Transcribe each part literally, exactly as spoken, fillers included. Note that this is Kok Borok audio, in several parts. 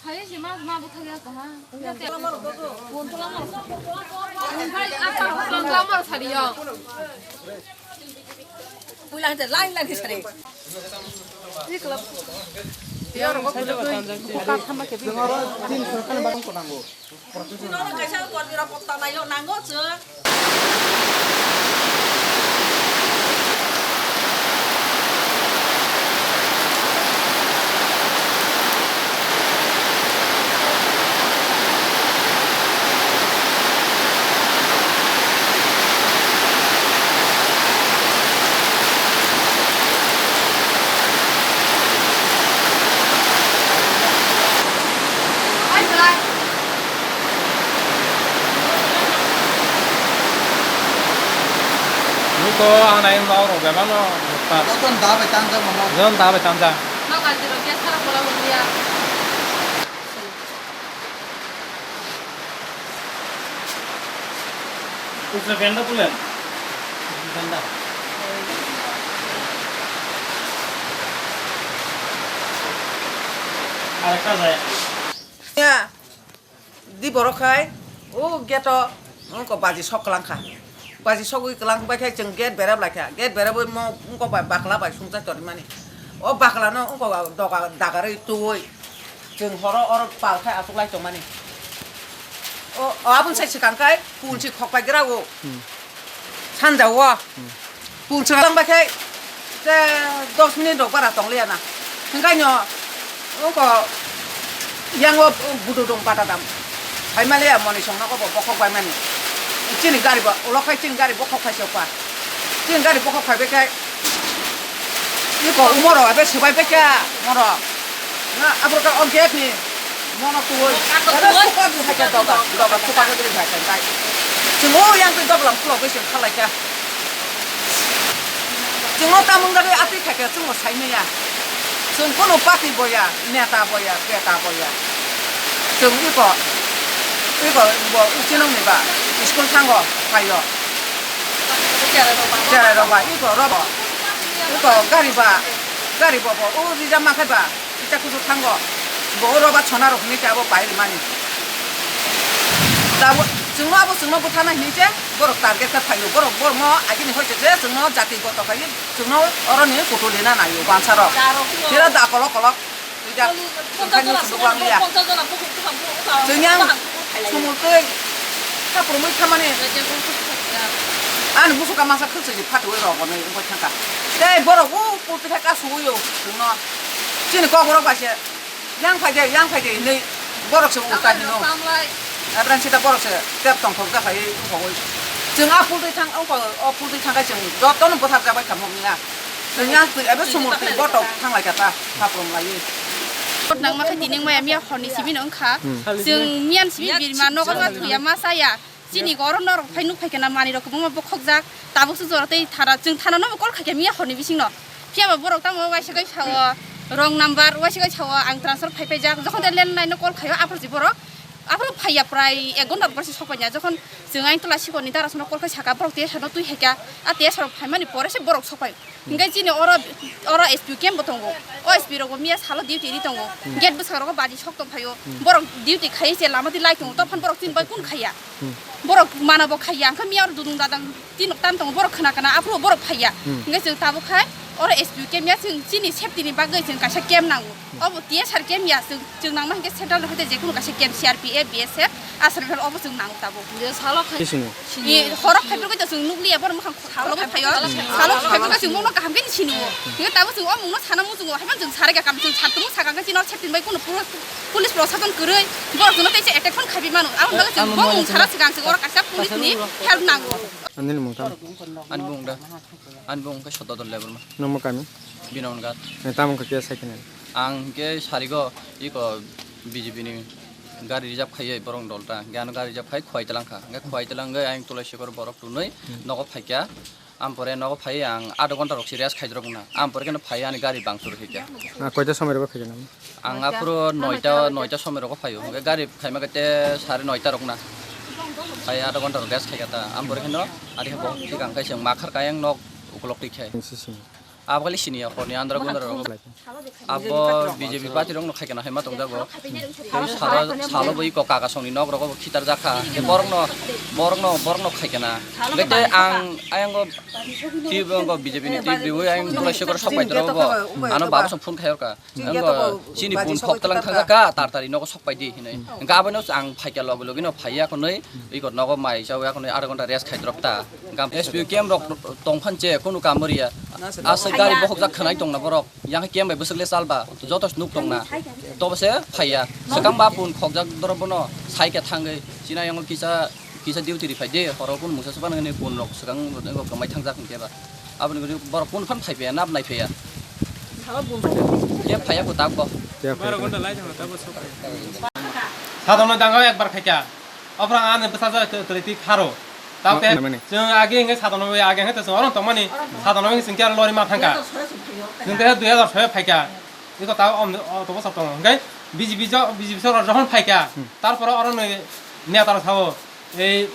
Hai si ma ma bu thagi ka ha. Phone to lamar. Hai apa phone to lamar sari yo. Pulang te lain lagi sari. Ini kelab. Dia orang kau pulang. Buka sama ke. Tin sorkar barang ko nango. Ino kaisa kormi rok pokta naio nango chwng. Niko ang nai mau rok bebano. Joton da bai tanjak mamo. Joton da bai tanjak. Usra benda pulen. Benda. Arekta jaya. Ya. Di borok khai, o gate o, wngkok baji sok kwlang kha. Baji sogwi kwlang bai khai chwng gate berep lai kha. Gate berep bai mo wngkok bai bakla bai sungchai tonwi mani. O bakla no wngkok doga dagarwi twiwi chwng horo oro pal khai achuk lai tong mani. O, o aboni sai swkang khai punsi khok pai gra o. Hmm. Sanja o. Hmm. Pulsa lang bai khe, te dos minute rok bara tong liya na. Hingkai no, oko, yang o budu dong bata dam. Hai ma liya moni song na ko bo bokhok bai mani. Chini gari bo, ulo khai chini gari bokhok khai se pa. Chini gari bokhok khai bai khe, iko umoro abe subai bai khe, moro. Na, abro ka o gate ni. Mono tuwi. Kato tuwi. Ada suka di hai ka doga, doga suka di hai ka dai. Chungo yang tu doga lam pulo bai sing khalai ka. Chungo tamung dari ati khai ka chungo sai maya. Chung kono party boya, neta boya, beta boya. Chung iko, iko bo uchinong ni ba, school thango, phaio. Cherai rok ba, iko robo. Iko gari ba, gari bobo, o rija ma khai ba. Kisa kusu thango. Bo oro ba chona rok hinwi khe abo pai rimani. Da bo, chwngno abo chwngno bwthana hinwi khe borok target khe phaio. Borok borokno agini hoi se je chwngno jati goto khai chwngno oroni kutu lina naio bansa rok. Tira da kolok kolok. Twi jak chwng khai no chwng bwklang liya. Chwng yang sumul twi khapurumui thamani. Ani busuka masa khwlswk ni phatwi rok bo nai wngwi thangkha. Tei borok o pulti khai kasu o chwngno. Chini kok borok bai se, "Yang phai de, yang phai de," hinwi borok se ulta hino. Abran sita borok se tep tongthok ja phai wngkha oi. Chwng a pultwi thang, wngkha o pultwi thang khai chwng jotono bwthar ja bai kha mokya. Chwng yang twi abo sumul twi botok thang lai kha ta, khaprom lai. Kot nang ma khai tini wngmaya miya horni simi no wngkha. Hmm. Chwng miyan simi birma nogo ma thuya ma saya. Chini oro norok phai nuk phai khe na manwi rok kwbangma bokhokjak. Tabuk se jora tei thana, chwng thana no call khai kha miya horni bising no. Phiya ba borok tamo waisa kai sao wrong number, waisa kai sao ang transfer phai paijak. Jokhon tei landline no call khaio aphuru se borok, aphuru phaiya prai ek ghonta rok se sok paina. Jokhon chwng ang tola sikon ni dara sono call khai saka borok tei sano twi hai kha. A tei sorok phaimani pore se borok sok pai. Hingke chini oro, oro S P camp bo tongo. O S P rok bo miya salo duty ri tongo. Hmm. Gate bwskango baji sok tong phaio. Hmm. Borok duty khai se lama di lai tongo. Tophan borok chini bai kun khaiya. Hmm. Borok mano bo khaiya. Hingke miya oro dudung dadang tin tan tongo. Borok khna kana aphuru borok phaiya. Hmm. Hingke chwng tabuk khai oro S P camp ya chwng chini safety ni bagwi chwng kaisa camp nango. Hmm. Obo T S R camp ya chwng, chwng nangma hingke central rok hai jekunu kaisa camp C R P F, B S F, aswk rok obo chwng nango tabuk. Salo khai. Sini. Ni horo phaibrwgwi to chwng nukliya borok mwkhang salo bo phaio, salo bo phaibrwgwi chwng bono kaham khe sini o. Hingke tabuk chwng o mungno sana muchungo, haiman chwng sarai ka kam chwng satwmung saka khe chini o septin bai kono puro police prosason kwrwi borok chwngno teisa attack phano khaiwi mano. Aboni bagwi chwng bo mung sana swkang chwng oro kaisa police ni help nango. Ani mung tamo? Ani mung da, ani mung khe Sotodol Debbarma. Nangma kami? Binonghat. Tamo khe kisa khe nai? Ang hingke sarigo iko B J P ni gari reserve khaiwi borok dolta. Hingke ano gari reserve khai Khowai Twlang kha. Hingke Khowai Twlang hingke ayang Tulai Sekor borok tunui nogo phaikha. Ampore nogo phai ang adha ghonta rok se rest khaidrok na. Ampore khe no phai ani gari bangchur khaikha. Ah, koita somoi rogo khaikha nang? Ang aphuru noita, noita somoi rogo phaio. Hingke gari khaima khe te sare noita rok na. Phai adha ghonta rok rest khaikha ta. Ampore khe no ari bo thik ang khai se makhar kayang nok ukolok tik khai. Sisi. Abokali sini ya, horni andra gundra rogo. Abo B J P party rokno khaikana hai ma tongjago. Tei salo, salo bo iko kaka songni nok rogo bo khitar jakha. Tei borokno, borokno, borokno khaikana. Tei ang, ayang go, twi bo B J P ni twi bwi ayang tulai sekor sok pai toro bo. Ano babo song phone khayorka. Ang go, chini bun phok talang thangjakha, tar tari nogo sok pai di hinai. Engka abono ang phaikya logi logi no phaiya khonoi, iko nogo mai chawi khonoi, adha ghonta rest khai drop ta. Engka S P O camp rok tong phan che, kunu kam riya. Aswk gari bokhok jak khwnai tongna borok. Yang khe kembai bwswk le chalba, joto nuk tongna. Tobo se phaiya. Swkang ba pun khokjak doro bono sai khe thangwi. China yango kisa, kisa duty ri phai de, horo pun musa suban ngani pun rok swkang rok kwmai thangjak hwnkhe ba. Aboni guri borok pun phan phai phaiya, nap nai phaiya. Khe phaiya ko tak bo. Khe phaiya. Sadamno dango ekbar khaikha. Ophra ani bwsajak tw-, twrwi twi kharo. Tao te chwng agi hwnkhe sadano bai agi hwnkhe chwng oro tongmani sadano bai chwng khe aro lori ma thangkha. Chwng te dui hazar soi phaikha. Iko tao om, o to bosor tongo. Hwnkhe B J P jo, B J P sorkar jokhon phaikha, tarpore oro ni neta rok sao, ei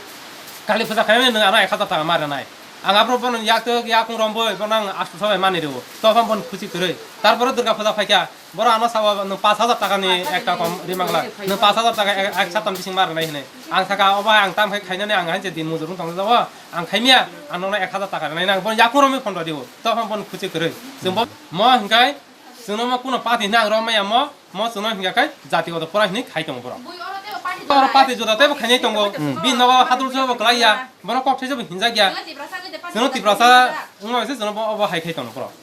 Kali puja khaimani nwng ano ek hazar taka ma rwnai. Ang aphuru bono yak twi yakung romwi bono ang asto sobai mani rwo. Tophang bono khuchi kwrwi. Tarpore Durga puja phaikha. Boro ano sao nwng pash hazar takani ekta kom rimangla. Nwng pash hazar taka ek, ek saptani bising ma rwnai hinwi. Ang saka, "Obo ang tam khai khainani ang hainse din mujur wng tongjago. Ang khaimya, ang nokno ek hazar taka rwnai nang." Bono yakung romwi phone rw diwo. Tophang bono khuchi kwrwi. Chwng bo, mo hwnkhe, chwngno mo kuno party hinwi ang romaya mo, mo chwngno hwnkha khe jatigoto pora hinwi khai tongo borok. Oro party juda teibo khainai tongo. Bini nogo hadul sobo kwlaiya. Bono kok thaisabo hinjakya. Chwngno Tiprasa wngma bai se chwngno bo, obo hai khai tongo borok.